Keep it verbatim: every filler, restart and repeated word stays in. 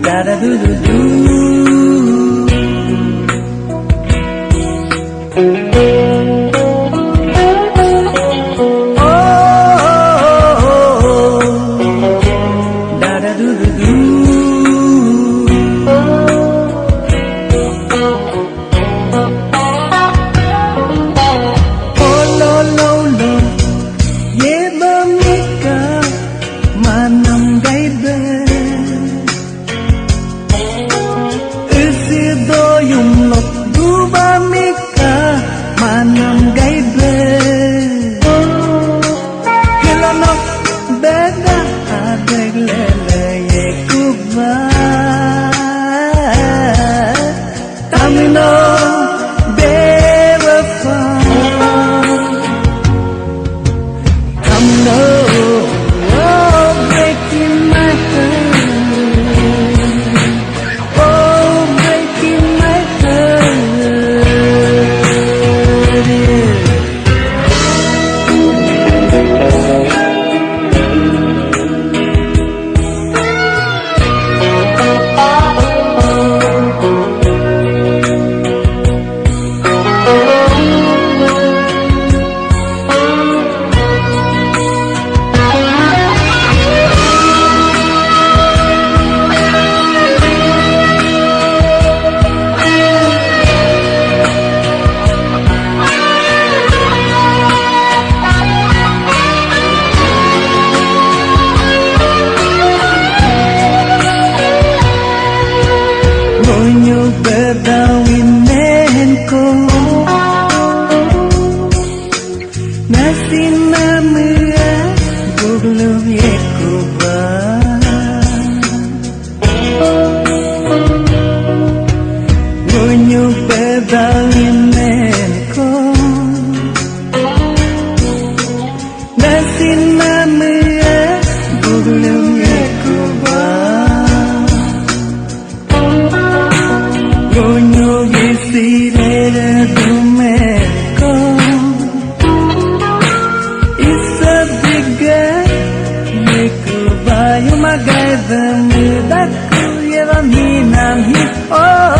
Da da du du du. Da da du du du. Olo lo lo, ye ba mika, manam gai be. Isi do yum lo, du ba mika, manam gai be. Kilo no, beda, adeg lele ye kuba. Tamino bewafa. Tamino, oh, breaking my heart. Oh, breaking my heart, yeah. Ngunyu bedawin menko. Nasi namea guglum yekuba. Ngunyu bedawin menko. Nasi namea guglum yekuba. Ngunyu gisire dumeko. Isa diga yekuba, yumagai demi daku yeba minam hi. Oh,